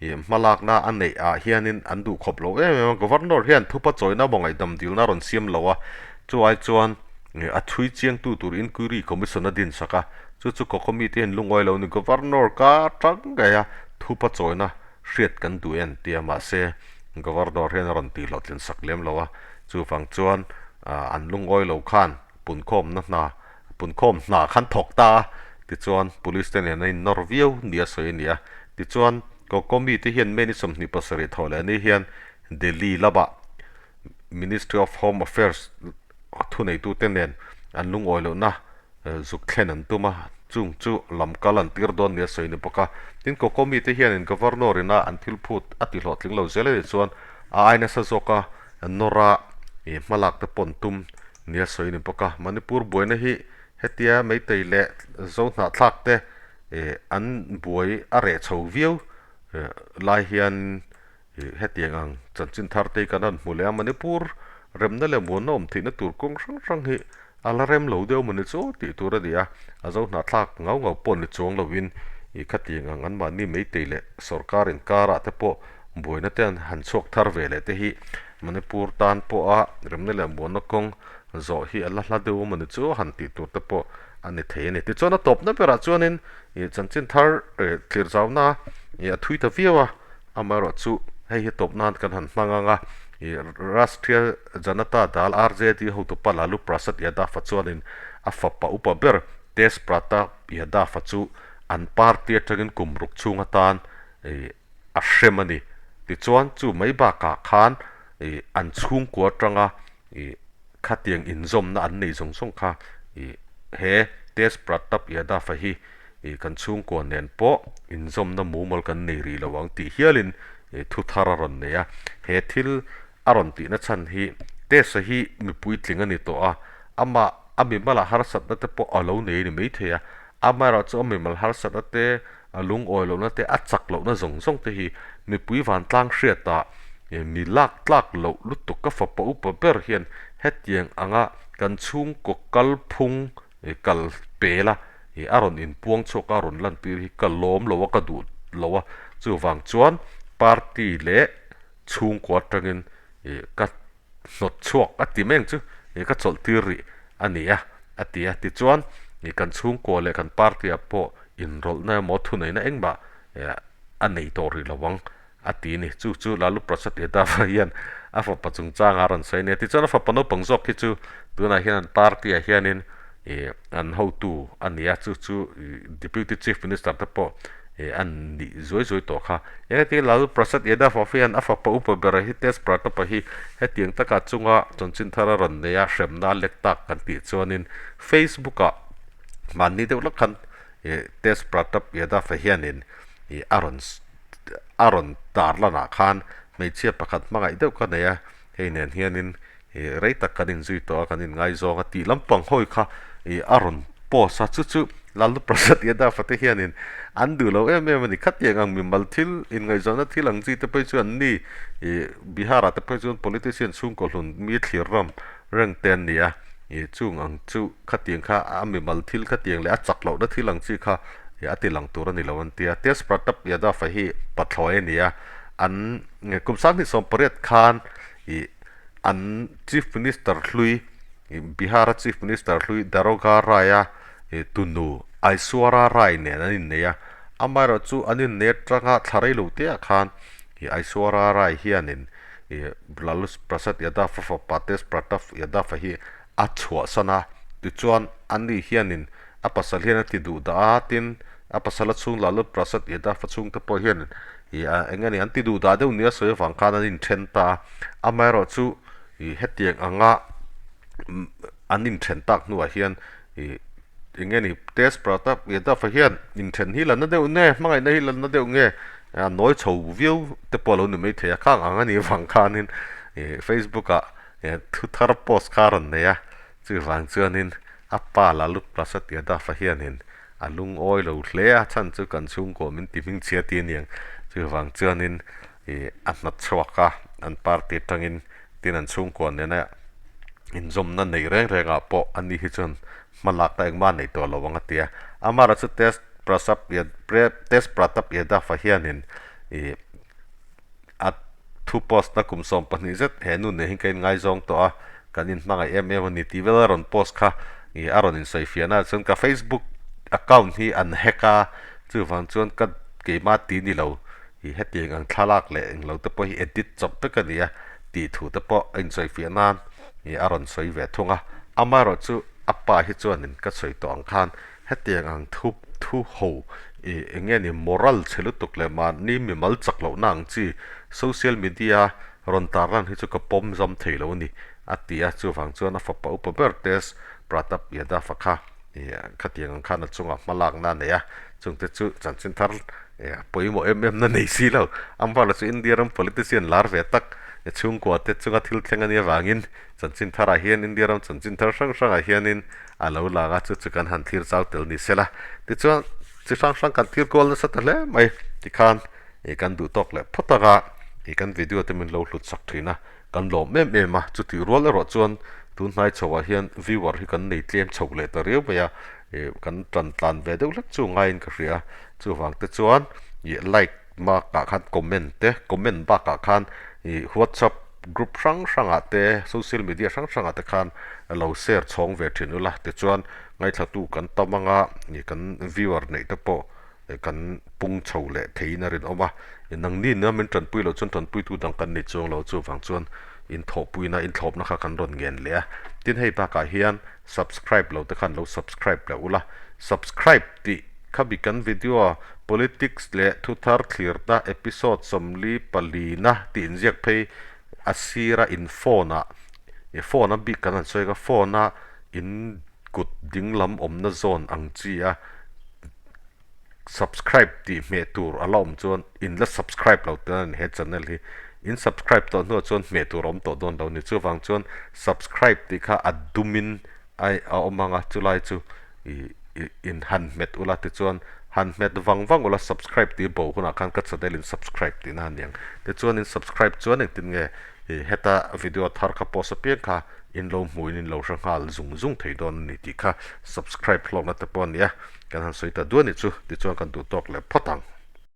Ih hmalakna a neih ah hianin an duh khawp lo em em a, Governor hian thupa chawina maw ngaihdam dilna a rawn siam lo a, chu ai chuan a chhui chiangtu tur Inquiry Commission a din sak a, chu chu Kokomi te hian lungawi lo ni Governor ka tang ngei a thupa chawina hriat kan duh e an ti a, mahse Governor hian a rawn tih hlawhtlin sak lem lo a, chuvang chuan an lungawi lo khan punkhawmna hna Punkhawm hna khan thawk ta a, tichuan Police te nen an innawr viau nia sawi a ni a. Tichuan Kokomi te hian May ni 27 thawh leh ni hian Delhi lamah Ministry of Home Affairs thuneitute nen an lungawi lohna zuk thlen an tum a, chung chu lam kal an tir dawn nia sawi a ni bawk a. Tin, Kokomi te hianin Governor ina an thil phut a tihlawhtling lo zel a nih chuan a ai nasa zawka nawr a hmalak te pawh an tum Nia sawi ni bawk a, Manipur buaina hi hetia Meitei leh Zohnahthlak te an buai a reh chho viau lai hian hetiang ang chanchin thar te hi kan rawn hmu leh a, Manipur remna leh muanna awm theihna tur kawng hrang hrang hi a la rem lo deuh mawni chu tih tur a ni a, a Zohnahthlak ngau ngau pawh ni chuang lovin khatiang ang anmahni Meitei leh sorkar inkarah te pawh buaina te an han chhuak thar ve leh te hi Manipur tan pawha remna leh muanna kawng zawh hi a la hla deuh a mawni chu han tih tur te pawh a ni thei a ni. Tichuan a tawpna berah chuanin ih chanchin thar ih thlir zauna ih a thui ta viau a, amaherawh chu hei hi tawp nan kan han hmang ang a, ih Rashtriya Janata Dal, RJD, hotupa Lalu Prasad Yadav-a chuanin a fapa upa ber Tej Pratap Yadav-a chu an party atangin kum ruk chhung atan ih a hrem a ni. Tichuan chu mai bakah khan ih an chhungkua atanga ih khatiang inzawmna an nei zawng zawng kha ih he Tej Pratap Yadav-a hi ih kan chhungkua nen pawh inzawmna mumal kan nei rih lo ang tih hialin ih thu thar a rawn nei a. He thil a rawn tihna chhan hi Tej-a hi mi puitling a ni tawh a, amah a mimal ah harsatna te pawh a lo nei a ni maithei a, amaherawhchu a mimal harsatna te A lungawi lohna te, a chak lohna zawng zawng te hi mipui vantlang hriatah mi lak tlak loh lutuk ka fapa upa ber hian hetiang anga kan chhungkaw kalphung kal pela a rawn inpuang chhuak a, a rawn lantir hi ka lawm lo a, ka duh lo a, chuvang chuan party leh chhungkaw atangin ka hnawt chhuak a ti mai ang chu. ka chawlh tir rih a ni a, a ti a. Tichuan, kan chhungkua leh kan party-ah pawh inrawlhna emaw thuneihna engmah a nei tawh rih lo ang, a ti a ni. Chu chu Lalu Prasad Yadav-a hian a fapa chungchanga a rawn sawi a ni a. Tichuan, a fapa naupang zawk hi chu tunah hian an party-ah hianin an hotu a ni a, chu chu Deputy Chief Minister te pawh a nih zuai zuai tawh kha. Engati Lalu Prasad Yadav hian a fapa upa bera hi Tej Pratap-a hi hetiang taka chunga chanchin thar a rawn nei a, hremna a lek tak kan tih chuanin Facebook-ah mahni deuh lawk khan Tej Pratap Yadav-a hianin a rawn a rawn tar lanah khan hmeichhia pakhat hmangaih deuh ka nei a, hei nen hianin Ih rei tak kan inzui tawh a, kan inngaizawng a tih lampang hawi kha ih a rawn post a, chu chu Lalu Prasad Yadav-a te hianin an duh lo em em a ni. Khatiang ang mimal thil inngaihzawnna thil ang chi te phei chu an ni ih Bihar-ah te phei chuan politician chhungkaw hlun mi thlir ram reng te an ni a, ih chung ang chu khatiang kha a mimal thil khatiang leh a chak lohna thil ang chi kha ih a ti lang tur a ni lo an ti a. Tej Pratap Yadav-a hi pathlawi a ni a, an kum 2018 khan ih An Chief Minister hlui, Bihar-a Chief Minister hlui Daroga Rai-a tunu Aishwarya Rai nen an innei a. Amaherawhchu an innei atanga thla rei lo te ah khan Aishwarya Rai hianin Lalu Prasad Yadav-a fapa Tej Pratap Yadav-a hi a chhuahsan a. Tichuan ani hianin a pasal hian a ti duh dah a, tin a pasal a chhung Lalu Prasad Yadav-a chhungte pawh hian ih eng nge ni an ti duh dah deuh nia sawi avang khan an inthen ta a. Amaherawhchu ih hetiang anga an inthen tak hnuah hian ih eng nge ni Tej Pratap Yadav-a hian inthen hi la na deuh nge hmangaihna hi la na deuh nge a nawi chho viau te pawh a lo ni maithei a, khang ang a nih avang khanin ih Facebook-ah thu thar post kha a rawn nei a, chuvang chuanin a pa Lalu Prasad Yadav-a hianin a lungawi lo hle a, chhan chu kan chhungkaw min ti hmingchhia ti a niang, chuvang chuanin ih a hnawt chhuak a, an party atangin tin an chhungkua nena inzawmna neih reng rengah pawh ani hi chuan hma lak ta engmah neih tawh lo ang a ti a, amaherawhchu Tej Prasad Tej Pratap Yadav-a hianin ih A thu post na kum 12 zet he nu nen hi ka inngaizawng tawh a, kan inhmangaih em em a ni tih vel a rawn post kha ih a rawn insawifiahna ah chuan ka Facebook account hi an hack a, chuvang chuan ka keimah ti ni lo ih hetiang ang thlalak leh englo te pawh hi edit chawp vek a ni a tih thu te pawh a insawifiah nan ih a rawn sawi ve thung a, amaherawhchu a pa hi chuanin ka sawi tawh ang khan Hetiang ang thu thu ho ih eng nge ni moral chhe lutuk leh mahni mimal chak lohna ang chi social media rawn tar lan hi chu ka pawm zam thei lo a ni a ti a, chuvang chuan a fapa upa ber Tej Pratap Yadav-a kha ih khatiang ang khan a chungah hma lakna a nei a, chungte chu chanchin thar ih pawimawh em em na nei si lo. Amvala chu India ram politician lar ve tak chhungkua te chunga thil thleng a nih avangin chanchin tharah hian India ram chanchin thar hrang hrangah hianin a lo lang a, chu chu kan han thlir chau tel ni sela. Tichuan, chi hrang hrang kan thlir kual nasa ta hle mai. Tikhan ih kan duh tawk leh phawt ang a, ih kan video te min lo hlut sak thin a, kan lawm em em a. Chutih rual erawh chuan tun hnai chhoah hian viewer hi kan nei tlem chho leh ta riau mai a, ih kan tan tlan ve deuh hlek chu ngaiin ka hria a. Chuvang te chuan ih like bakah khan comment te, comment bakah khan ih whatsapp group hrang hrangah te, social media hrang hrangah te khan lo share chhawng ve thin ula, tichuan ngaithlatu kan tam anga ih kan viewer neih te pawh kan pung chho leh theiin a rinawm a, nangni nia min tanpui loh chuan tanpuitu dang kan nei chuang lo, chuvang chuan inthawhpuina inthlawpna kha kan rawn ngen leh a, tin hei bakah hian subscribe lo te khan lo subscribe leh ula, subscribe tih kha bi kan video a Politics leh thuthar thlirna episode 44 na tih inziak phei a sira in phone ah ih phone a bik kan han sawi ang a phone a in kut ding lam awmna zawn ang chi a subscribe tih hmeh tur a la awm chuan in la subscribe lo teh a ni he channel hi in subscribe tawh hnuah chuan hmeh tur a awm tawh dawn lo a ni chuvang chuan subscribe tih kha a dumin a a awm ang a chulai chu ih ih in han hmet ula tichuan han hmet vang vang ula subscribe tih bo hunah khan ka channel in subscribe tihna a niang tichuan in subscribe chuan engtin nge ih heta video thar kha post apiang kha in lo hmuhin in lo hre nghal zung zung thei dawn a ni tih kha subscribe hlawkna te pawh a ni a kan han sawi ta duah ni chu tichuan kan duh tawk leh phawt ang.